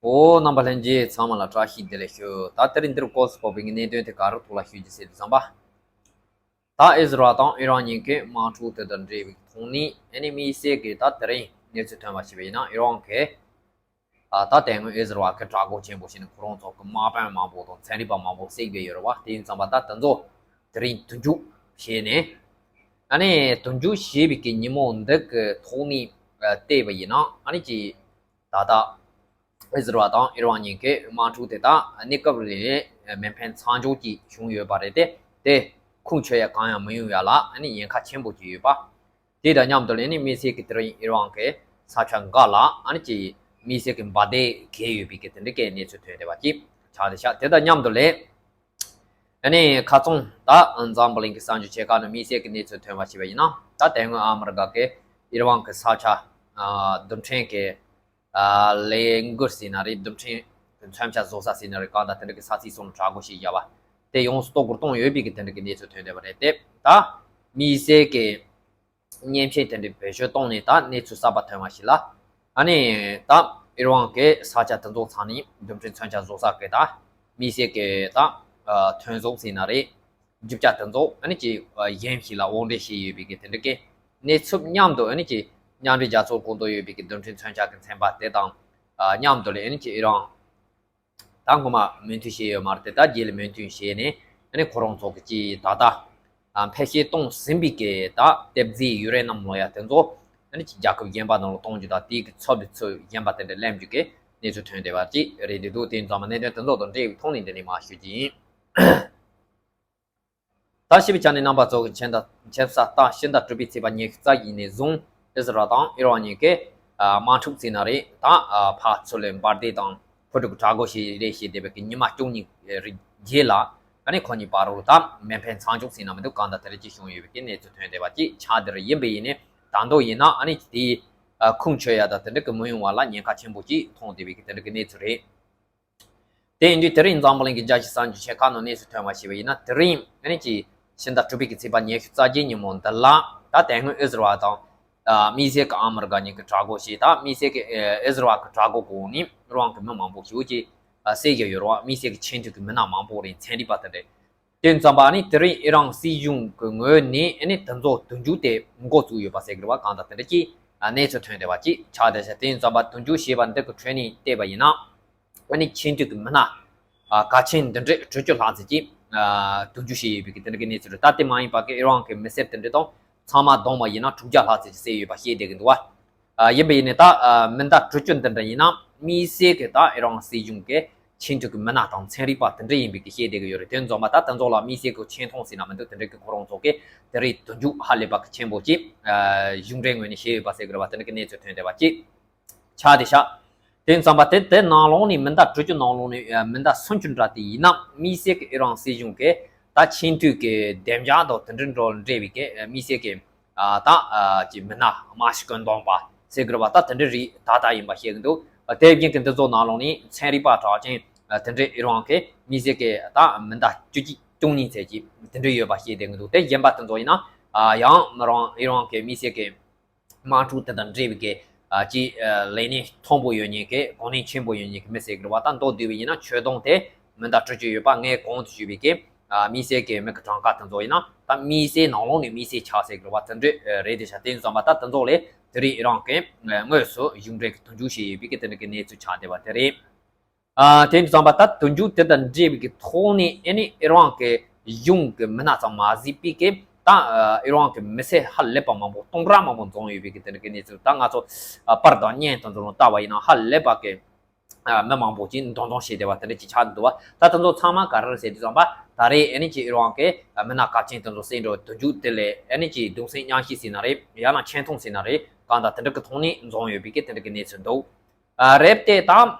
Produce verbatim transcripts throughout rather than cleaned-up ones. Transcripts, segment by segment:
ཨོ། རྣམ་པ་ལྷན་རྒྱས་ཚང་མ་ལ་བཀྲ་ཤིས་བདེ་ལེགས་ཞུ། ད་དེ་རིང་འདིར་སྐོར་སུ་ཕོག་པའི་གནད་དོན་དེ་ག་རུ་ཐུགས་ལ་ཞུ་རྒྱུ་ཟེར་དུས་ཙམ་པ། ད་ཨིས་ར་ཨེལ་དང་ཨི་རན་གཉིས་ཀས་དམག་འཁྲུག་དེ་དང་འབྲེལ་བའི་ཐོག་ནས་ཨ་ནི་དམིགས་བསལ་གྱི་ད་དེ་རིང་གནས་ཚུལ་ཐོན་པ་ཞིག་ཡིན་ན། ཨི་རན་གྱིས་ཨ་ད་དེ་སྔོན་ཨིས་ར་ཨེལ་གྱི་དྲག་རྒོལ་ཆེན་པོ་བྱས་ནས་ཁོ་རང་ཚོ་གི་དམག་དཔོན་མང་པོ་དང་ཚན་རིག་པ་མང་པོ་བསད་ཡོད་རེད་བ། དེ་ཡིན་ཙམ་པ་ད་དེ་ཚོ་དེ་རིང་དུར་འཇུག་བྱས་ནས། ཨ་ནི་དུར་འཇུག་བྱས་པའི་གི་ཉིན་མོ་འདི་གི་ཐོག་ནས་ཨ་བལྟས་པ་ཡིན་ན། ཨ་ནི་ཅིག་ད་ལྟ་ཨིས་ར་ཨེལ་དང་ཨི་རན་གཉིས་ཀའི་དམག་འཁྲུག་དེ་དག་གནས་སྐབས་རེ་མེ་འཕེན་མཚམས་འཇོག་ཅིག་བྱུང་ཡོད་པ་རེད་དེ། དེ་ཁུངས་འཁྱོལ་ཡ་གང་ཡང་མི་ཡོང་ཡ་ལ་ཨ་ནི་ཉེན་ཁ་ཆེན་པོ་ཅིག་ཡོད་པ། དེ་དང་མཉམ་དུ་ལས་ནི་དམིགས་བསལ་གྱི་དེ་རིང་ཨི་རན་གྱི་ས་ཆ་འགའ་ལ་ཨ་ནི་ཅིག་དམིགས་བསལ་གྱི་འབར་མདེལ་འགེལ་ཡོད་པའི་གི་དེ་འདྲ་གི་གནས་ཚུལ་ཐོན་བསྡད་པ་ཅིག་ཆགས་བསྡད་ཤག་དེ་དང་མཉམ་དུ་ལས། ཨ་ནི་ཁ་སང་ད་འཛམ་བུ་གླིང་གི་གསར་འགྱུར་ཆེ་ཁག་ནང་དམིགས་བསལ་གྱི་གནས་ཚུལ་ཐོན་པ་ཞིག་ཡིན་ན། ད་དེ་སྔོན་ཨ་མི་རི་ཀ་གིས་ཨི་རན་གྱི་ས་ཆ་ཨ་རྡུལ་ཕྲན་གྱི་ཨ་ལས་འགུལ་ཟེར་ན་རེད། རྡུལ་ཕྲན་གྱི་མཚོན་ཆ་བཟོ་ས་ཟེར་ན་རེད། གང་ལྟར་དེ་འདྲ་གི་ས་ཚིགས་སོགས་ལ་དྲག་རྒོལ་ཞིག་བརྒྱབ་པ་དེ་ཡོངས་སུ་གཏོར་རྒོལ་བཏང་ཡོད་པའི་གི་དེ་འདྲ་གི་གནས་ཚུལ་ཐོན་བསྡད་པ་རེད་དེ། ད་དམིགས་བསལ་གྱི་མཉེན་ཆས་དེ་འདྲ་བེད་སྤྱོད་བཏང་ནས་ད་གནས་ཚུལ་གསར་པ་ཐོན་པ་ཞིག་ལ། ཨ་ནི་ད་ཨི་རན་གྱི་ས་ཆ་དེ་ཚོ་ཚང་ནས་རྡུལ་ཕྲན་མཚོན་ཆ་བཟོ་ས་གི་ད་དམིགས་བསལ་གྱི་ད་ཐོན་ཟོག་ཟེར་ན་རེད། རྒྱུ་ཆ་དེ་ཚོ་ཨ་ནི་ཅིག་གཞན་ཞིག་ལ་དབོར་འདྲེན་བྱས་ཡོད་པའི་གི་དེ་འདྲ་གི་གནས་ཚུལ་མཉམ་དུ། ཨ་ནི་ཅིག་མཉམ་འབྲེལ་རྒྱལ་ཚོགས་ཁོངས་གཏོགས་ཡོད་པའི་གི་རྡུལ་ཕྲན་མཚོན་ཆ་གི་ཚན་པ་དེ་དང་མཉམ་དུ་ལས། ཨ་ནི་ཅིག་ཨི་རན་ད་སྔོན་མ་མོས་མཐུན་བྱས་ཡོད་མ་རེད་དེ། ད་རྗེས་ལ་མོས་མཐུན་བྱས་ནས་ཨ་ནི་ཁོ་རང་ཚོ་གི་ཅིག་ད་ལྟ་ཨ་འཕེལ་ཤེད་གཏོང་ཟིན་པའི་གི་ད་ལྟེབ་རྫས་ཡུ་རེ་ནམ་ལབ་ཡ་དེ་ཚོ་ཨ་ནི་ཅིག་རྒྱལ་ཁབ་གཞན་པ་ནང་ལ་གཏོང་རྒྱུ་དང་། དེའི་གི་ཚབ་ཀྱི་ཚུལ་གཞན་པ་དེ་འདྲ་ལེན་རྒྱུ་གི་གནས་ཚུལ་ཐོན་བསྡད་པ་ཅིག་རེད་འདུག་དེ་ཡིན་ཙང་མ་གནད་དོན་དེ་ཚོ་དང་འབྲེལ་བའི་ཐོག་ནས་འདི་ནས་མར་ཞུ་རྒྱུ་ཡིན། ད་ཞིབ་ཆ་ནས་རྣམ་པ་ཚོ་གི་མཁྱེན་ད་མཁྱེན་ས་ལྟ། ཕྱི་ཟླ་དྲུག་པའི་ཚེས་པ་ཉི་ཤུ་རྩ་བཞི་ནས་བཟུང་ཨིས་ར་ཨེལ་དང་ཨི་རན་གཉིས་ཀས་ཨ་དམག་འཁྲུག་ཟེར་ན་རེད། ད་ཨ་ཕར་ཚུར་ལ་འབར་མདེལ་དང་འཕུར་གྲུ་གི་དྲག་རྒོལ་བྱས་རེད་བྱས་བསྡད་པའི་གི་ཉི་མ་བཅུ་གཉིས་རེ་རྗེས་ལ། ཨ་ནི་ཁོ་གཉིས་བར་དུ་ད་མེ་འཕེན་མཚམས་འཇོག་ཟེར་ན་མི་འདུག་གང་ལྟར་དེ་རིགས་ཅིག་བྱུང་ཡོད་པའི་གི་གནས་ཚུལ་ཐོན་བསྡད་པ་ཅིག་ཆགས་བསྡད་རེད། ཡིན་པ་ཡིན་ནའི་ད་དུང་ཡིན་ན་ཨ་ནི་དེའི་ཨ་ཁུངས་འཁྱོལ་ཡ་ད་དེ་འདྲ་གི་མི་ཡོང་བ་ལ་ཉེན་ཁ་ཆེན་པོ་ཅིག་མཐོང་བསྡད་པའི་གི་དེ་འདྲ་གི་གནས་ཚུལ་རེད། དེ་ཡིན་དུས་དེ་རིང་འཛམ་བུ་གླིང་གི་རྒྱལ་སྤྱིའི་གསར་འགྱུར་ཆེ་ཁག་ནང་གནས་ཚུལ་ཐོན་པ་ཞིག་ཡིན་ན། དེ་རིང་ཨ་ནི་ཅིག་ཕྱི་ཟླ་དྲུག་པའི་གི་ཚེས་པ་ཉི་ཤུ་རྩ་བརྒྱད་ཉིན་མོ་འདི་ལ། ད་དེ་སྔོན་ཨིས་ར་ཨེལ་དང་ཨ་དམིགས་བསལ་གྱི་ཨ་མི་རི་ཀ་གཉིས་ཀྱི་དྲག་རྒོལ་བྱས། ད་དམིགས་བསལ་གྱི་ཨ་ཨིས་ར་ཨེལ་གྱི་དྲག་རྒོལ་འོག་ནས་ཨི་རན་གྱི་མི་མང་པོ་ཞིག་ཅིག་ཨ་བསད་ཡོད་རེད་བ། དམིགས་བསལ་གྱི་ཆེས་མཐོའི་གི་མི་སྣ་མང་པོ་རེད། ཚན་རིག་པ་དེ་འདྲ། དེ་ཙམ་པ་ཨ་ནི་དེ་རིང་ཨི་རན་སྲིད་གཞུང་གི་ངོས་ནས་ཨ་ནི་དེ་ཚོ་དུར་འཇུག་དེ་འགོ་བཙུགས་ཡོད་པ་ཟེར་གི་རེད་བ། གང་ལྟར་དེ་འདྲ་ཅིག་ཨ་གནས་ཚུལ་ཐོན་བསྡད་པ་ཅིག་ཆགས་བསྡད་ཤག་དེ་ཙམ་པ་དུར་འཇུག་བྱས་པ་འདི་གི་ཁྲོད་ནས་བལྟས་པ་ཡིན་ན། ཨ་ནི་ཆེས་མཐོའི་གི་མི་སྣ་ཨ་གལ་ཆེན་འདི་འདྲ་དྲུག་ཅུ་ལྷག་ཙམ་ཅིག་ཨ་དུར་འཇུག་བྱས་ཡོད་པའི་གི་དེ་འདྲ་གི་གནས་ཚུལ་རེད། ད་དེ་མ་ཡིན་པ་གི་ཨི་རན་གི་མི་སེར་དེ་འདྲ་དང་ཚང་མ་བསྡོམས་པ་ཡིན་ན་དྲུག་བརྒྱ་ལྷག་ཙམ་ཅིག་བསད་ཡོད་པ་བཤད་བསྡད་གི་འདུག་བ། ཨ་ཡིན་པ་ཡིན་ནའི་ད་ཨ་མི་ཟླ་དྲུག་ཅུ་འདི་འདྲ་ཡིན་ན་དམིགས་བསལ་གི་ད་ཨི་རན་སྲིད་གཞུང་གི་ཆེས་མཐོའི་གི་མི་སྣ་དང་ཚན་རིག་པ་དེ་འདྲ་ཡིན་པའི་གི་བཤད་བསྡད་གི་ཡོད་རེད། དེ་ཙམ་པ་ད་དེ་ཚོ་ལ་དམིགས་བསལ་གི་ཆེ་མཐོང་ཟེར་ན་མི་འདུག་དེ་འདྲ་གི་ཁོ་རང་ཚོ་གི་དེ་རིང་དུར་འཇུག་ཧ་ལས་པ་གི་ཆེན་པོ་ཅིག་ཨ་གཞུང་འབྲེལ་ངོས་ནས་བྱས་ཡོད་པ་ཟེར་གི་རེད་བ། དེ་འདྲ་གི་གནས་ཚུལ་ཐོན་བསྡད་པ་ཅིག་ཆགས་བསྡད་ཤག་དེ་ཙམ་པ་དེ་དེ་ནང་ལོགས་ནས་མི་ཟླ་དྲུག་ཅུ་ནང་ལོགས་ནས་ཨ་མི་ཟླ་སུམ་ཅུ་འདྲ་དེ་ཡིན་ན་དམིགས་བསལ་གི་ཨི་རན་སྲིད་གཞུང་གི་ད་ཆེས་མཐོའི་གི་བདེ་འཇགས་དང་དེ་འདྲ་འདྲ་འབྲེལ་བའི་གི་ཨ་དམིགས་བསལ་གི་ཨ་ད་ཨ་ཀྱི་མི་སྣ་དམག་ཤུགས་ཀྱི་འདོན་པ་ཟེར་དགོས་རེད་བ། ད་དེ་འདྲ་རིགས་ད་ལྟ་ཡིན་པ་བཤད་ཀྱི་འདུག་དེ་བཞིན་གྱི་འདི་ཚོ་ནང་ལོགས་ནས་ཚན་རིག་པ་གྲགས་ཅན་ཨ་དེ་འདྲ་ཨི་རན་གྱི་དམིགས་བསལ་གྱི་ད་མི་ཟླ་བཅུ་གཅིག་བཅུ་གཉིས་ཚད་ཀྱི་དེ་འདྲ་ཡོད་པ་བཤད་བསྡད་ཀྱི་འདུག་དེ་གཞན་པ་དེ་ཚོ་ཡིན་ན་ཨ་ཡང་མི་རང་ཨི་རན་གྱི་དམིགས་བསལ་གྱི་དམག་འཁྲུག་དེ་དང་འབྲེལ་བའི་གི་ཨ་ཅིག་ཨ་ལས་གནས་མཐོན་པོ་ཡོད་མཁན་གྱི་གོ་གནས་ཆེན་པོ་ཡོད་མཁན་གྱི་མི་ཟེར་གྱི་རེད་བ། ད་མདོར་བསྡུས་པ་ཡིན་ན་ཆོས་དོན་དེ་མི་ཟླ་དྲུག་ཅུ་ཡོད་པ། ངས་གོང་དུ་ཞུས་པའི་གི་ཨ་དམིགས་བསལ་གྱི་མི་གི་གྲངས་ཀ་དེ་ཚོ་ཡིན་ན་ད་དམིགས་བསལ་ནང་ལོགས་ནས་དམིགས་བསལ་ཆགས་ཟེར་གི་རེད་བ། དེ་འདྲ་རེད་དེ་ཤ། དེ་ཙམ་པ་ད་དེ་ཚོ་ལས་དེ་རིང་ཨི་རན་གྱིས་དངོས་སུ་གཞུང་འབྲེལ་གྱི་དུར་འཇུག་བྱས་ཡོད་པའི་གི་དེ་འདྲ་གི་གནས་ཚུལ་ཆགས་བསྡད་པ་དེ་རེད། ཨ་དེ་ཙམ་པ་ད་དུར་འཇུག་དེ་དང་འབྲེལ་བའི་གི་ཐོག་ནས་ཨ་ནི་ཨི་རན་གྱི་གཞུང་གི་མི་སྣ་ཙམ་མ་ཟད་པའི་གི་ད་ཨ་ཨི་རན་གྱི་མི་སེར་ཧ་ལས་པ་མང་པོ་སྟོང་ཕྲག་མང་པོ་འཛོམས་ཡོད་པའི་གི་དེ་འདྲ་གི་གནས་ཚུལ། ད་ང་ཚོ་ཨ་པར་དང་བརྙན་དེ་ཚོ་ལ་བལྟས་པ་ཡིན་ན་ཧ་ལས་པ་གི་ཨ་མི་མང་པོ་ཅིག་འདུ་འཛོམས་བྱས་བསྡད་པ་དེ་འདྲ་ཅིག་ཆགས་འདུག་བ། ད་དེ་ཚོ་ཚང་མ་ག་རེ་རེད་ཟེར་དུས་ཙམ་པ་ད་རེས་ཨ་ནི་ཅིག་ཨི་རན་གྱི་ཨ་མི་སྣ་གལ་ཆེན་དེ་ཚོ་བསད་འགྲོ་དུར་འཇུག་དེ་ལས་ཨ་ནི་ཅིག་གདུང་སེམས་མཉམ་སྐྱེད་ཟེར་ན་རེད། ཡང་ན་ཆེ་མཐོང་ཟེར་ན་རེད། གང་ལྟར་དེ་འདྲ་གི་ཐོག་ནས་འཛོམས་ཡོད་པའི་གི་དེ་འདྲ་གི་གནས་ཚུལ་འདུག་ཨ་རེད་དེ། ད་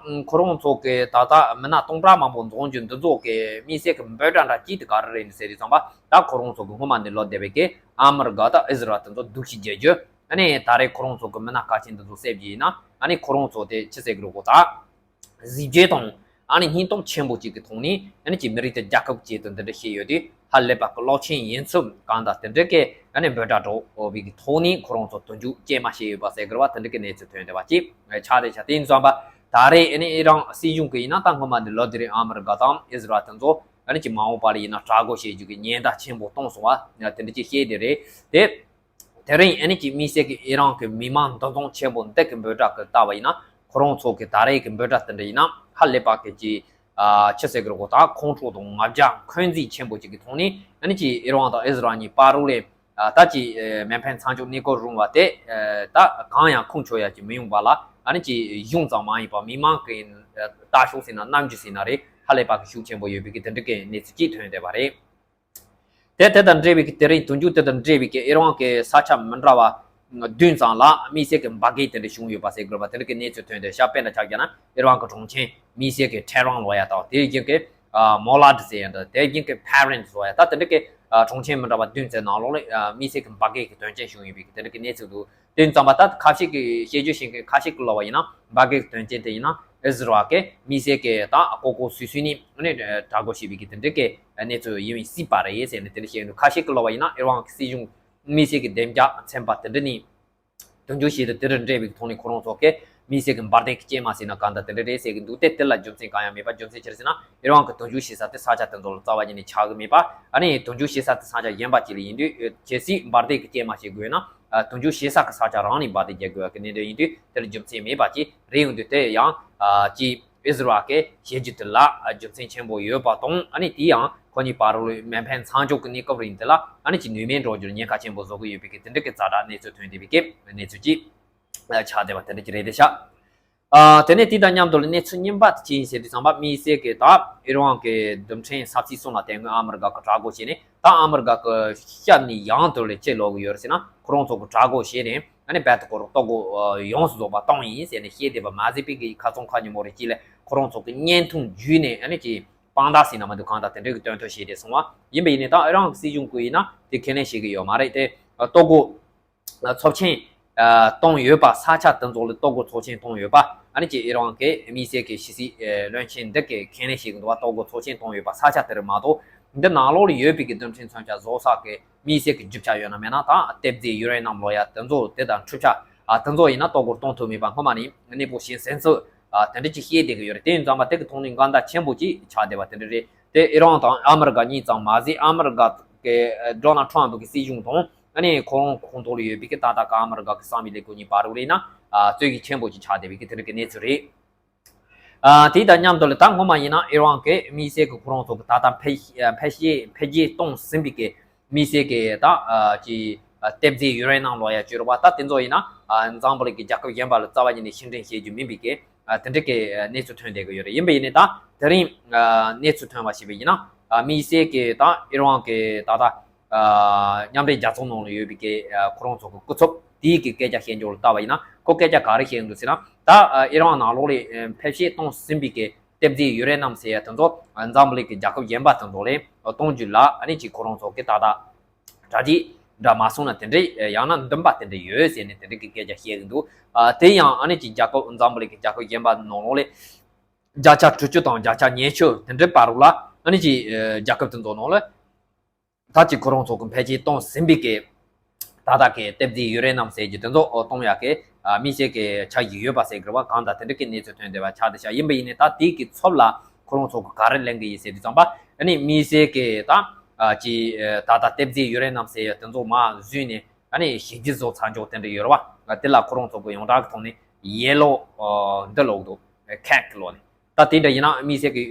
ཁོ་རང་ཚོ་གི་ད་ལྟ་མི་སྣ་སྟོང་ཕྲག་མང་པོ་འཛོམས་རྒྱུ་འདི་ཚོ་གི་དམིགས་བསལ་གྱི་འབོད་སྒྲ་འདྲ་གཅིག་དེ་ག་རེ་རེད་ཟེར་དུས་ཙམ་པ། ད་ཁོ་རང་ཚོ་གི་སྔོན་མ་ནས་ལོག་བསྡད་པའི་གི་ཨ་མི་རི་ཀ་དང་ཨི་ཟི་རལ་དེ་ཚོ་སྡུག་ཤི་རྒྱག་རྒྱུ། ཨ་ནི་ད་རེས་ཁོ་རང་ཚོ་གི་མི་སྣ་གལ་ཆེན་དེ་ཚོ་བསད་རྒྱུ་ཡིན་ན། ཨ་ནི་ཁོ་རང་ཚོ་དེ་ཅི་ཟེར་གི་རེད་གོ། ད་གཟི་བརྗིད་དང་ཨ་ནི་སྙིང་སྟོབས་ཆེན་པོ་གཅིག་གི་ཐོག་ནས་ཨ་ནི་ཅིག་མི་རིགས་དེ་རྒྱལ་ཁབ་ཅིག་ཏུ་འདི་འདྲ་བྱས་ཡོད་དུས་ཧ་ལས་པ་གི་གློག་ཆེན་ཡིན་ཚུལ་གང་དང་དེ་འདྲ་གི་ཨ་ནི་འབོད་སྒྲ་སྒྲོག་པའི་གི་ཐོག་ནས་ཁོ་རང་ཚོ་དུར་འཇུག་སྐྱེལ་མ་བྱས་ཡོད་པ་ཟེར་གི་རེད་བ། དེ་འདྲ་གི་གནས་ཚུལ་ཐོན་བསྡད་པ་ཅིག་ཆགས་བསྡད་ཤག་དེ་ཡིན་ཙམ་པ་ད་ ད་རེས་ཨ་ནི་ཨི་རན་སྲིད་གཞུང་གི་ཡིན་ན་ད་སྔོན་མ་འདི་ལོ་དེ་རིང་ཨ་མི་རི་ཀ་དང་ཨིས་ར་ཨེལ་དེ་ཚོ་ཨ་ནི་ཅིག་མ་འོངས་པ་ལ་ཡིན་ན་དྲག་རྒོལ་བྱེད་རྒྱུ་གི་ཉེན་བརྡ་ཆེན་པོ་བཏང་སོང་བ་དེ་འདྲ་ཅིག་བཤད་དེ་རེད་དེ། དེ་རིང་ཨ་ནི་ཅིག་དམིགས་བསལ་གྱི་ཨི་རན་གྱི་མི་མང་འདུ་འཛོམས་ཆེན་པོ་འདི་གི་འབོད་སྒྲ་གི་ལྟ་བ་ཡིན་ན་ཁོ་རང་ཚོ་གི་ད་རེས་ཀྱི་འབོད་སྒྲ་དེ་འདྲ་ཡིན་ན་ཧ་ལས་པ་གི་ཅིག་ཨ་ཆི་ཟེར་གི་རེད་གོ་ད་ཁོང་ཁྲོ་དང་ང་རྒྱལ་འཁོན་འཛིན་ཆེན་པོ་ཅིག་གི་ཐོག་ནས་ཨ་ནི་ཅིག་ཨི་རན་དང་ཨིས་ར་ཨེལ་གཉིས་བར་དུ་ལས་ཨ་ད་ཅིག་ཨ་མེ་འཕེན་མཚམས་འཇོག་གནས་སྐབས་རིང་བ་དེ་ཨ་ད་གང་ཡང་ཁུངས་འཁྱོལ་ཡ་ཅིག་མི་ཡོང་བ་ལ་ཨ་ནི་ཅིག་གཞུང་ཙམ་མ་ཡིན་པ་མི་མང་གི་ཨ་ལྟ་ཕྱོགས་ཟེར་ན་རྣམ་འགྱུར་ཟེར་ན་རེད་ཧ་ལས་པ་གི་ཤུགས་ཆེན་པོ་ཡོད་པའི་གི་དེ་འདྲ་གི་གནས་ཚུལ་ཅིག་ཐོན་བསྡད་པ་རེད། དེ་དེ་དང་འབྲེལ་བའི་གི་དེ་རིང་དུས་འགྱུར་དེ་དང་འབྲེལ་བའི་གི་ཨི་རན་གི་ས་ཆ་མི་འདྲ་བ་བདུན་ཙམ་ལ་དམིགས་བསལ་གྱི་འབར་གས་དེ་འདྲ་བྱུང་ཡོད་པ་ཟེར་དགོས་པ་དེ་འདྲ་གི་གནས་ཚུལ་ཐོན་ཏེ་ཤ་དཔེར་ན་ཆ་བཞག་ན་ཨི་རན་གྱི་གྲོང་ཁྱེར་དམིགས་བསལ་གྱི་ཐེ་རན་ལབ་ཡ་དང་དེ་བཞིན་གྱི་མོ་ལ་ཌི་ཟེར་ཡ་དང་དེ་བཞིན་གྱི་ཕ་རན་ལབ་ཡ་ད་དེ་འདྲ་གི་གྲོང་ཁྱེར་མི་འདྲ་བ་བདུན་ཙམ་ནང་ལོགས་ལ་དམིགས་བསལ་གྱི་འབར་གས་ཀྱི་དོན་རྐྱེན་བྱུང་ཡོད་པའི་གི་དེ་འདྲ་གི་གནས་ཚུལ་འདུག་དེ་ཙམ་པ་ད་ཁ་ཤས་ཀྱི་བཤད་རྒྱུ་བཤད་མཁན་ཁ་ཤས་ཀྱི་ལབ་པ་ཡིན་ན་འབར་གས་ཀྱི་དོན་རྐྱེན་དེ་ཡིན་ན་ཨི་ཟི་རལ་གྱི་དམིགས་བསལ་གྱི་ད་ལྐོག་ལྐོག་སུད་སུད་ནས་ནི་དྲག་རྒོལ་བྱས་པའི་གི་དེ་འདྲ་གི་གནས་ཚུལ་ཡིན་སྲིད་པ་རེད་ཟེར་ནས་དེ་འདྲ་བཤད་འདུག་ཁ་ཤས་ཀྱི་ལབ་པ་ཡིན་ན་ཨི་རན་གྱི་སྲིད་གཞུང་དམིགས་བསལ་གྱི་བདེ་འཇགས་ཚན་པ་དེ་འདྲ་ནས་དོན་འཁྱོལ་བྱས་ཏེ་དེ་རུ་འབྲེལ་བའི་ཐོག་ནས་ཁོ་རང་ཚོ་གི་དམིགས་བསལ་གྱི་འབར་མདེལ་གྱི་སྐྱེལ་མ་ཟེར་ན་གང་ལྟར་དེ་འདྲ་རེད་ཟེར་གྱི་འདུག་དེ་དེ་ལ་རྒྱུ་མཚན་གང་ཡང་མེད་པ་རྒྱུ་མཚན་ཅི་རེད་ཟེར་ན་ཨི་རན་གྱི་དོན་འཁྱོལ་བྱེད་ས་དེ་ས་ཆ་དེ་ཚོ་ལ་རྩ་བ་ཉིད་ནས་ཆགས་ཀྱི་མེད་པ་ཨ་ནི་དོན་འཁྱོལ་བྱེད་ས་དེ་ས་ཆ་གཞན་པ་ཅིག་ལ་ཡིན་དུས་གལ་སྲིད་འབར་མདེལ་གྱི་སྐྱེལ་མ་བྱེད་དགོས་ན། ཨ། དོན་འཁྱོལ་བྱེད་ས་གི་ས་ཆ་རང་ནས་འབར་མདེལ་རྒྱག་དགོས་པ་གི་གནད་དོན་ཡིན་དུས་དེར་རྒྱུ་མཚན་མེད་པ་ཅིག་རེད། ཡོང་དུས་དེ་ཡང་ཨ་ཅིག་ཨི་ཟི་རལ་གྱི་བྱེད་རྒྱུ་དེ་ལ་རྒྱུ་མཚན་ཆེན་པོ་ཡོད་པ་དང་ཨ་ནི་དེ་ཡང་ཁོ་གཉིས་བར་ལ་མེ་འཕེན་མཚམས་འཇོག་གི་གནས་སྐབས་རིང་དེ་ལ་ཨ་ནི་ཅིག་ནུས་མེད་འགྲོ་རྒྱུར་ཉེན་ཁ་ཆེན་པོ་བཟོ་གི་ཡོད་པའི་གི་དེ་འདྲ་གི་ཛ་དྲག་གནས་ཚུལ་ཐོན་བསྡད་པའི་གི་གནས་ཚུལ་ཅིག་ཆགས་བསྡད་པ་དེ་འདྲ་ཅིག་རེད་དེ་ཤག་ཨ། དེ་ནས་དེ་དང་མཉམ་དུ་ལ་གནས་ཚུལ་རྙིང་པ་དེ་ཅི་ཡིན་ཟེར་དུས་ཙམ་པ་དམིགས་བསལ་གྱི་ད་ཨི་རན་གྱི་རྡུལ་ཕྲན་ས་ཚིགས་གསུམ་ལ་དེ་སྔོན་ཨ་མི་རི་ཀ་གི་དྲག་རྒོལ་བྱས་ནས་ད་ཨ་མི་རི་ཀ་གི་ཤར་ནས་ཡང་དུ་ལ་ཅི་ལོག་གི་ཡོད་རེད་ཟེར་ན་ཁོ་རང་ཚོ་གི་དྲག་རྒོལ་བྱས་ནས་ཨ་ནི་རྦད་དེ་ཁོ་རང་ལྟོ་གོས་ཡོངས་སུ་རྫོགས་པ་བཏང་ཡིན་ཟེར་ནས་བཤད་བསྡད་པ་མ་ཟད་པའི་གི་ཁ་སང་ཁ་ཉིན་མོ་རེ་གཅིག་ལ་ཁོ་རང་ཚོ་གི་བརྙན་ཐུང་བརྒྱུད་ནས་ཨ་ནི་ཅིག་དཔང་རྟགས་ཟེར་ན་མ་འདུག་གང་ལྟར་དེ་འདྲའི་གི་སྟོན་ཐོག་བྱས་ཏེ་སོང་བ་ཡིན་པ་ཡིན་ནའི་ད་ཨི་རན་གྱི་སྲིད་གཞུང་གི་ཡིན་ན་དེ་ཁས་ལེན་བྱེད་ཀྱི་ཡོད་མ་རེད་དེ་ལྟོ་གོས། ཚབས་ཆེན་བཏང་ཡོད་པ་ས་ཆ་དེ་ཚོ་ལ་ལྟོ་གོས་ཚབས་ཆེན་བཏང་ཡོད་པ་ཨ་ནི་ཅིག་ཨི་རན་གྱི་དམིགས་བསལ་གྱི་ཕྱི་སྲིད་བློན་ཆེན་འདི་གིས་ཁས་ལེན་བྱེད་ཀྱི་འདུག་བ། ལྟོ་གོས་ཚབས་ཆེན་བཏང་ཡོད་པ་ས་ཆ་དེ་རུ་མ་གཏོགས་འདི་ནང་ལོགས་ལ་ཡོད་པའི་གི་རྡུལ་ཕྲན་མཚོན་ཆ་བཟོ་ས་གི་དམིགས་བསལ་གྱི་རྒྱུ་ཆ་ཡོད་ན་མེད་ན་ད་ལྟེབ་རྫས་ཡུ་རེ་ནམ་ལོ་ཡ་དེ་ཚོ་དེ་དང་འཕྲུལ་ཆ་དེ་ཚོ་ཡིན་ན་ལྟོ་གོས་གཏོང་ཐུབ་མེད་པ་སྔོན་མ་ནས་གནས་སྤོ་བྱས་ཟིན་ཚུལ་དེ་འདྲ་ཅིག་བཤད་བསྡད་ཀྱི་ཡོད་རེད། དེ་ཡིན་ཙང་མ་དེ་གི་ཐོག་ནས་འགལ་ཟླ་ཆེན་པོ་ཅིག་ཆགས་བསྡད་པ་དེ་འདྲ་རེད། དེ་ཨི་རན་དང་ཨ་མི་རི་ཀ་གཉིས་ཙམ་མ་ཟད་ཨ་མི་རི་ཀ་གི་ཌོ་ནལ་ཊམ་གི་སྲིད་གཞུང་དང་ཨ་ནི་ཁོ་རང་ཁོང་ཐོག་ལ་ཡོད་པའི་གི་ད་ལྟ་གི་ཨ་མི་རི་ཀ་གི་གསང་བའི་ལས་ཁུངས་གཉིས་བར་དུ་རེད་ན་རྩོད་གཞི་ཆེན་པོ་ཅིག་ཆགས་བསྡད་པའི་གི་དེ་རིགས་ཀྱི་གནས་ཚུལ་རེད། དེ་དང་མཉམ་དུ་ལ་ད་སྔོན་མ་ཡིན་ན་ཨི་རན་གི་དམིགས་བསལ་གི་ཁོ་རང་ཚོ་གི་ད་ལྟ་འཕེལ་འཕེལ་རྒྱས་འཕེལ་རྒྱས་གཏོང་ཟིན་པའི་གི་དམིགས་བསལ་གི་ད་ཅི་ལྟེབ་རྫས་ཡུ་རེ་ནམ་ལོ་ཡ་བཅོས་རོགས་པ་ད་དེ་ཚོ་ཡིན་ན་འཛམ་བུ་གླིང་གི་རྒྱལ་ཁབ་གཞན་པ་ལ་རྩ་བ་ཉིད་ནས་ཕྱིར་འདྲེན་བྱེད་རྒྱུ་མིན་པའི་གི་དེ་འདྲ་གི་གནས་ཚུལ་ཐོན་བསྡད་ཀྱི་ཡོད་རེད། ཡིན་པ་ཡིན་ནའི་ད་དེ་རིང་གནས་ཚུལ་ཐོན་པ་ཞིག་ཡིན་ན་དམིགས་བསལ་གྱི་ད་ཨི་རན་གྱི་ད་ལྟ་མཉམ་འབྲེལ་རྒྱལ་ཚོགས་ནང་ལ་ཡོད་པའི་གི་ཁོ་རང་ཚོ་གི་སྐུ་ཚབ་དེའི་གི་སྐད་ཆ་བཤད་རྒྱུ་ལ་ལྟ་བ་ཡིན་ན་ཁོ་སྐད་ཆ་ག་རེ་བཤད་འདུག་ཟེར་ན་ད་ཨི་རན་ནང་ལོགས་ལ་འཕེལ་ཤེས་གཏོང་ཟིན་པའི་གི་ལྟེབ་རྫས་ཡུ་རེ་ནམ་ཟེར་ཡ་དེ་ཚོ་འཛམ་བུ་གླིང་གི་རྒྱལ་ཁབ་གཞན་པ་དེ་ཚོ་ལ་གཏོང་རྒྱུ་ལ་ཨ་ནི་ཅིག་ཁོ་རང་ཚོ་གི་ད་ལྟ་གྲ་སྒྲིག་འདྲ་མ་སོང་ན་དེ་འདྲའི་ཡང་ན་འདུན་པ་དེ་འདྲ་ཡོད་ཟེར་ནས་དེ་འདྲའི་གི་སྐད་ཆ་བཤད་ཀྱི་འདུག་ཨ། དེ་ཡང་ཨ་ནི་ཅིག་རྒྱལ་ཁབ་འཛམ་བུ་གླིང་གི་རྒྱལ་ཁབ་གཞན་པ་ནང་ལོགས་ལ་བརྒྱ་ཆ་དྲུག་ཅུ་དང་བརྒྱ་ཆ་ཉི་ཤུ་དེ་འདྲའི་བར་ལ་ཨ་ནི་ཅིག་རྒྱལ་ཁབ་དེ་ཚོ་ནང་ལ་ད་ཅིག་ཁོ་རང་ཚོ་གི་འཕེལ་རྒྱས་གཏོང་ཟིན་པའི་གི་ད་ལྟ་གི་ལྟེབ་རྫས་ཡུ་རེ་ནམ་ཟེར་རྒྱུ་དེ་ཚོ་གཏོང་ཡག་གི་དམིགས་བསལ་གི་ཆ་ཞིག་ཡོད་པ་ཟེར་གི་རེད་བ། གང་ལྟར་དེ་འདྲ་གི་གནས་ཚུལ་ཐོན་བསྡད་པ་ཆགས་བསྡད་ཤག་ཡིན་པ་ཡིན་ནའི་ད་དེ་གི་ཚབ་ལ་ཁོ་རང་ཚོ་གི་ག་རེ་ལེན་གི་ཡིན་ཟེར་དུས་ཙམ་པ་ཨ་ནི་དམིགས་བསལ་གི་ད་ཅིག་ད་ལྟ་ལྟེབ་རྫས་ཡུ་རེ་ནམ་ཟེར་ཡ་དེ་ཚོ་མར་བཟོས་ནས་ཨ་ནི་ཞིབ་འཇུག་བཟོ་ཚར་འཇོག་དེ་འདྲ་ཡོད་རེད་བ། དེ་ལ་ཁོ་རང་ཚོ་གི་ཡོངས་གྲགས་གི་ཐོག་ནས་ཡེ་ལོ་འདི་ལོག་འདུག་ཁེག་ལོག་ནས། ད་དེ་འདྲ་ཡིན་ན་དམིགས་བསལ་གྱི་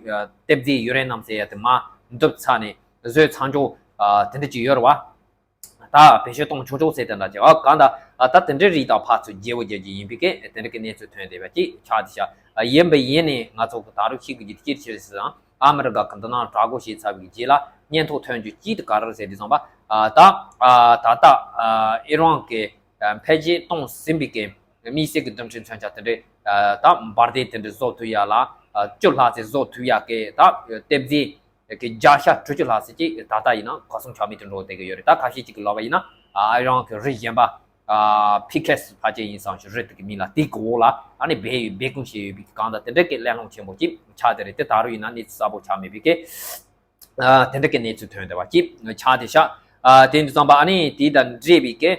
ལྟེབ་རྫས་ཡུ་རེ་ནམ་ཟེར་ཡ་དེ་མར་འདུབ་ཚར་ནས་བཟོས་ཚར་འཇོག་དེ་འདྲ་ཅིག་ཡོད་རེད་བ། ད་བེད་སྤྱོད་གཏོང་ཆོག་ཆོག་ཟེར་དེ་འདྲ་ཅིག་ཨ། གང་ལྟར་ད་དེ་འདྲའི་རིགས་དང་ཕར་ཚུར་བརྗེ་བོ་རྒྱག་རྒྱུ་ཡིན་པའི་གི་དེ་འདྲ་གི་གནས་ཚུལ་ཐོན་བསྡད་པ་ཅིག་ཆགས་བསྡད་ཤག་ཡིན་པ་ཡིན་ནའི་ང་ཚོ་གི་ད་རུང་ཤེས་དགོས་རྒྱུ་དེ་ཅི་རེད་ཟེར་ན་ཨ་མི་རི་ཀ་གི་འདི་ནང་དྲག་རྒོལ་བྱས་ཚར་བའི་རྗེས་ལ་སྙན་ཐོ་ཐོན་རྒྱུ་གཅིག་དེ་ག་རེ་རེད་ཟེར་དུས་ཙམ་པ་ད་ད་ལྟ་ཨི་རན་གི་འཕེལ་རྒྱས་གཏོང་ཟིན་པའི་གི་དམིགས་བསལ་གྱི་རྡུལ་ཕྲན་མཚོན་ཆ་དེ་འདྲའི་ད་འབར་མདེལ་དེ་འདྲ་བཟོ་ཐུབ་ཡ་ལ་བཅུ་ལྷག་ཙམ་བཟོ་ཐུབ་ཡ་གི་ད་ལྟེབ་རྫས་གི་བརྒྱ་ཆ་དྲུག་ཅུ་ལྷག་ཙམ་ཅིག་ད་ལྟ་ཡིན་ན་གར་སོང་ཆ་མེད་དུ་འགྲོ་བསྡད་ཀྱི་ཡོད་རེད། ད་ཁ་ཤས་ཅིག་གི་ལབ་པ་ཡིན་ན་ཨི་རན་གྱི་རི་གཞན་པ་ཕི་ཁེ་སི་ཕལ་ཆེར་ཡིན་བསམ་ཞིག་རི་དེ་གི་མིང་ལ་དེ་གི་འོག་ལ་ཨ་ནི་སྦས་ཡོད་སྦས་སྐུང་བྱས་ཡོད་པའི་གང་ལྟར་དེ་འདྲ་གི་གླེང་སློང་ཆེན་པོ་ཅིག་ཆགས་བསྡད་རེད། དེ་ད་རུང་ཡིན་ན་གནས་ཚུལ་གསལ་པོ་ཆགས་མེད་པའི་གི་དེ་འདྲ་གི་གནས་ཚུལ་ཐོན་བསྡད་པ་ཅིག་ཆགས་བསྡད་ཤག་དེ་འདྲ་ཙམ་པ་ཨ་ནི་དེ་དང་འབྲེལ་བའི་གི་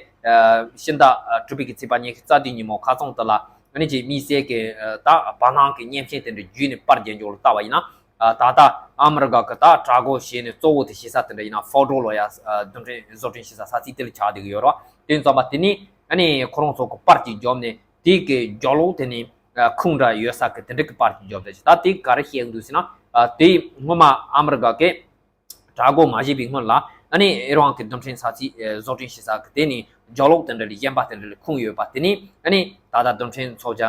ཕྱི་ཟླ་དྲུག་པའི་གི་ཚེས་པ་ཉི་ཤུ་རྩ་བདུན་ཉིན་མོ་ཁ་སང་དེ་ལ་ ཨ་ནི་ཅིག་དམིགས་བསལ་གྱི་ད་བར་སྣང་གི་མཉེན་ཆས་དེ་འདྲ་བརྒྱུད་ནས་པར་རྒྱག་རྒྱུ་ལ་བལྟ་བ་ཡིན་ན། ད་ལྟ་ཨ་མི་རི་ཀ་གི་ད་དྲག་རྒོལ་བྱས་ནས་གཙོ་བོ་དེ་བྱེད་ས་དེ་འདྲ་ཡིན་ན་ཧྥོ་ཌོ་ལ་ཡ་རྡུལ་ཕྲན་བཟོ་སྐྲུན་བྱེད་ས་ས་ཚིགས་དེ་ལ་ཆགས་བསྡད་ཀྱི་ཡོད་རེད་བ། དེ་ཙམ་པ་དེ་ནི་ཨ་ནི་ཁོ་རང་ཚོ་གི་པར་གྱི་རྒྱབ་ནས་དེ་གི་རྒྱབ་ལོགས་དེ་ནི་ཁུངས་འདྲ་ཡོད་ས་གི་དེ་འདྲ་གི་པར་གྱི་རྒྱབ་དེ་ད་དེ་ག་རེ་བཤད་འདུག་ཟེར་ན། དེ་སྔོན་མ་ཨ་མི་རི་ཀ་གི་དྲག་རྒོལ་མ་བྱས་པའི་སྔོན་ལ་ཨ་ནི་ཨི་རན་གྱི་རྡུལ་ཕྲན་ས་ཚིགས་བཟོ་སྐྲུན་བྱེད་ས་གི་དེ་ནི་རྒྱབ་ལོགས་དེ་འདྲ་ལ་གཞན་པ་དེ་འདྲ་ལ་ཁུངས་ཡོད་པ་དེ་ནི་ཨ་ནི་ད་ལྟ་རྡུལ་ཕྲན་མཚོན་ཆ་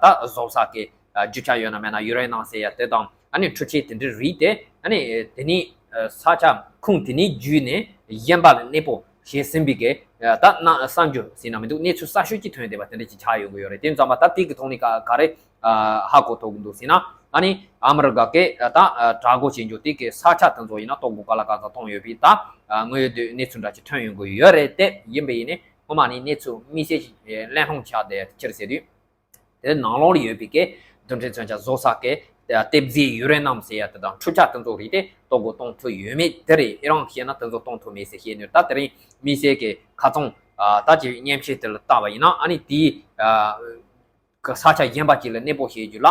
ད་བཟོ་ས་གི་རྒྱུ་ཆ་ཡོད་ན་མེད་ན་ཡུ་རེ་ནམ་ཟེར་ཡ་དེ་དང་ཨ་ནི་འཕྲུལ་ཆས་དེ་འདྲ་རིགས་དེ་ཨ་ནི་དེ་ནི་ས་ཆ་ཁུངས་དེ་ནི་བརྒྱུད་ནས་གཞན་པ་ལ་གནས་སྤོ་བྱས་ཟིན་པའི་གི་ད་ན་གསར་འགྱུར་ཟེར་ན་མི་འདུག་གནས་ཚུལ་གསར་ཤོས་ཅིག་ཐོན་བསྡད་པ་དེ་འདྲ་ཅིག་ཆགས་ཡོང་གི་ཡོད་རེད། དེ་ཙམ་པ་ད་དེ་གི་ཐོག་ནས་ག་ག་རེ་ཧ་གོ་ཐུབ་ཀྱི་འདུག་ཟེར་ན། ཨ་ནི་ཨ་མི་རི་ཀ་གི་ད་དྲག་རྒོལ་བྱེད་རྒྱུ་དེ་གི་ས་ཆ་དེ་ཚོ་ཡིན་ན་ལྟོ་གོས་ག་ལ་ག་ཚོད་གཏོང་ཡོད་པའི་ད་དངོས་ཡོད་དུ་གནས་ཚུལ་འདྲ་ཅིག་ཐོན་ཡོང་གི་ཡོད་རེད། དེ་ཡིན་པ་ཡིན་ནའི་སྔོན་མ་ནས་གནས་ཚུལ་དམིགས་བསལ་ཞིག་གླེང་སློང་བྱས་བསྡད་ཁྱེར་ཟེར་དུས། དེ་ནང་ལོགས་ལ་ཡོད་པའི་གི་རྡུལ་ཕྲན་མཚོན་ཆ་བཟོ་ས་གི་ལྟེབ་རྫས་ཡུ་རེ་ནམ་ཟེར་ཡ་དེ་དང་འཕྲུལ་ཆས་དེ་ཚོ་རིགས་དེ་ལྟོ་གོས་གཏོང་ཐུབ་ཡོད་མེད་དེ་རེད། ཨི་རན་བཤད་ན་དེ་ཚོ་གཏོང་ཐུབ་མེད་ཟེར་བཤད་ནས། ད་དེ་རིང་དམིགས་བསལ་གི་ཁ་ཚང་ད་ཅིག་མཉེན་ཆས་དེ་ལ་བལྟ་བ་ཡིན་ན་ཨ་ནི་དེའི་གི་ས་ཆ་གཞན་པ་ཅིག་ལ་གནས་སྤོ་བྱེད་རྒྱུ་ལ་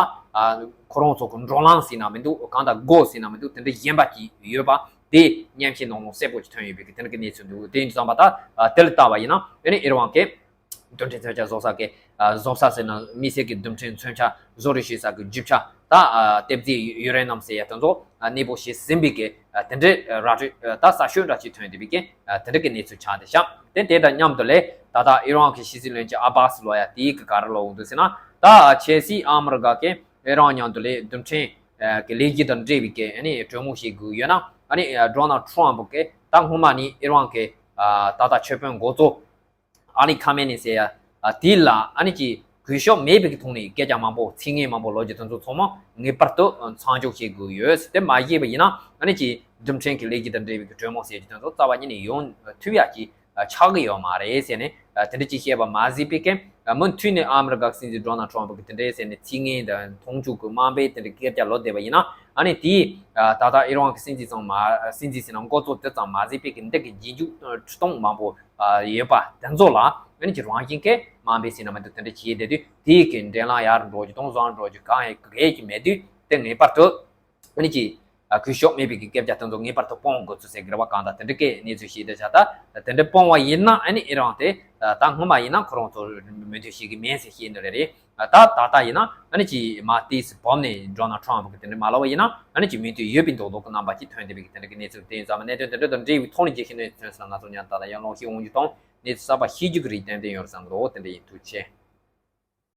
ཁོ་རང་ཚོ་གི་འགྲོ་ལམ་ཟེར་ན་མི་འདུག་གང་ལྟར་སྒོ་ཟེར་ན་མི་འདུག་དེ་འདྲ་གཞན་པ་ཅིག་ཡོད་པ་དེ་མཉེན་ཆས་ནང་ལོགས་གསལ་པོ་ཅིག་ཐོན་ཡོད་པའི་གི་དེ་འདྲ་གི་གནས་ཚུལ་འདུག་དེ་ཙམ་པ་ད་དེ་ལ་བལྟ་བ་ཡིན་ན་ཨ་ནི་ཨི་རན་གི་རྡུལ་ཕྲན་མཚོན་ཆ་བཟོ་ས་གི་བཟོ་ས་ཟེར་ན་དམིགས་བསལ་གྱི་རྡུལ་ཕྲན་མཚོན་ཆ་བཟོ་རིགས་བྱེད་ས་གི་རྒྱུ་ཆ་ད་ལྟེབ་རྫས་ཡུ་རེ་ནམ་ཟེར་ཡ་དེ་ཚོ་གནས་སྤོ་བྱས་ཟིན་པའི་གི་དེ་འདྲའི་ར་སྤྲོད་ད་གསར་ཤོས་འདྲ་ཅིག་ཐོན་བསྡད་པའི་གི་དེ་འདྲ་གི་གནས་ཚུལ་ཆགས་བསྡད་ཤག་དེ་དེ་དང་མཉམ་དུ་ལས་ད་ལྟ་ཨི་རན་གྱི་ཕྱི་སྲིད་བློན་ཆེན་ཨ་བྷ་སི་ལོ་ཡ་དེའི་གི་ག་རེ་ལབ་འདུག་ཟེར་ན། ད་ཆབ་སྲིད་ཨ་མི་རི་ཀ་གི་ཨི་རན་མཉམ་དུ་ལས་རྡུལ་ཕྲན་གི་ལས་གཞི་དང་འབྲེལ་བའི་གི་ཨ་ནི་གྲོས་མོལ་བྱེད་དགོས་ཡོད་ན། ཨ་ནི་ཌོ་ནལ་ཊམ་ཕ་གི་ད་སྔོན་མ་ནི་ཨི་རན་གི་ད་ལྟ་ཆོས་དཔོན་འགོ་གཙོ་ཨ་ལི་ཁ་མེ་ནི་ཟེར་ཡ་དེ་ལ་ཨ་ནི་ཅིག་གུས་ཞབས་མེད་པའི་གི་ཐོག་ནས་སྐད་ཆ་མང་པོ་ཚིག་ངན་མང་པོ་ལབ་རྒྱུ་དེ་ཚོ་ཚང་མ་ངེས་པར་དུ་མཚམས་འཇོག་བྱེད་དགོས་ཡོད། དེ་མ་བྱས་པ་ཡིན་ན་ཨ་ནི་ཅིག་རྡུལ་ཕྲན་གྱི་ལས་གཞི་དང་འབྲེལ་བའི་གི་གྲོས་མོལ་ཟེར་རྒྱུ་དེ་ཚོ་རྩ་བ་ཉིད་ནས་ཡོང་ཐུབ་ཡ་ཅིག་ཆགས་ཀྱི་ཡོད་མ་རེད་ཟེར་ནས་དེ་འདྲ་ཅིག་བཤད་པ་མ་ཟད་པའི་གི་མུ་མཐུད་ནས་ཨ་མི་རི་ཀ་གི་སྲིད་འཛིན་ཌོ་ནལ་ཊམ་ཕ་གི་དེ་འདྲའི་ཟེར་ནས་ཚིག་ངན་དང་མཐོང་ཆུང་གི་དམའ་འབེབས་དེ་འདྲའི་སྐད་ཆ་ལབ་བསྡད་པ་ཡིན་ན། ཨ་ནི་དེས་ད་ལྟ་ཨི་རན་གྱི་སྲིད་འཛིན་ཚང་མ་སྲིད་འཛིན་ཟེར་ན་འགོ་གཙོ་དེ་ཙམ་མ་ཟད་པའི་གི་འདི་གི་རྗེས་འཇུག་ཁྲི་སྟོང་མང་པོ་ཡོད་པ་དེ་ཚོ་ལ་ཨ་ནི་ཅིག་རང་བཞིན་གྱི་དམའ་འབེབས་ཟེར་ན་མི་འདུག་དེ་འདྲ་བྱས་བསྡད་དུས་དེའི་གི་འགྲན་ལམ་ཡར་འགྲོ་རྒྱུ་དང་བཟང་འགྲོ་རྒྱུ་གང་ཡང་གལ་གྱི་མེད་དུས་དེ་ངེས་པར་དུ། ཨ་ནི་ཅིག་ཨ་གུས་ཞབས་མེད་པའི་གི་སྐད་ཆ་དེ་ཚོ་ངེས་པར་དུ་སྤོང་དགོས་ཚུལ་ཟེར་གི་རེད་བ། གང་ལྟར་དེ་འདྲ་གི་གནས་ཚུལ་ཞིག་དེ་ཆགས། ད་དེ་འདྲ་སྤོང་བ་ཡིན་ན་ཨ་ནི་ཨི་རན་དེ་ད་སྔོན་མ་ཡིན་ན་ཁོ་རང་ཚོ་མོས་མཐུན་བྱེད་ཀྱི་མེད་ཟེར་བཤད་ནི་རེད། རེད། ད་ད་ལྟ་ཡིན་ན་ཨ་ནི་ཅིག་མ་ཏིས་བོམ་ནས་ཌོ་ནལ་ཊམ་ཕ་གི་དེ་འདྲ་མ་ལབ་པ་ཡིན་ན་ཨ་ནི་ཅིག་མོས་མཐུན་ཡོད་པའི་མདོག་མདོག་གི་རྣམ་པ་ཅིག་ཐོན་བསྡད་པའི་གི་དེ་འདྲ་གི་གནས་ཚུལ། དེ་ཡིན་ཙང་གནད་དོན་དེ་འདྲ་དང་འབྲེལ་བའི་ཐོག་ནས་རྒྱལ་སྤྱིའི་གནས་ཚུལ་ཐོན་ས་ང་ཚོ་ཉར་ད་ལྟ་ཡང་ལོངས་ཤིག་འོང་རྒྱུ་དང་གནས་ཚུལ་གསར་པ་ཤེས་རྒྱུ་གི་རིགས་ཏན་ཏན་ཡོང་བསམ་གི་འདུག་དེ་འདྲ་ཡིན། ཐུགས་རྗེ་ཆེ།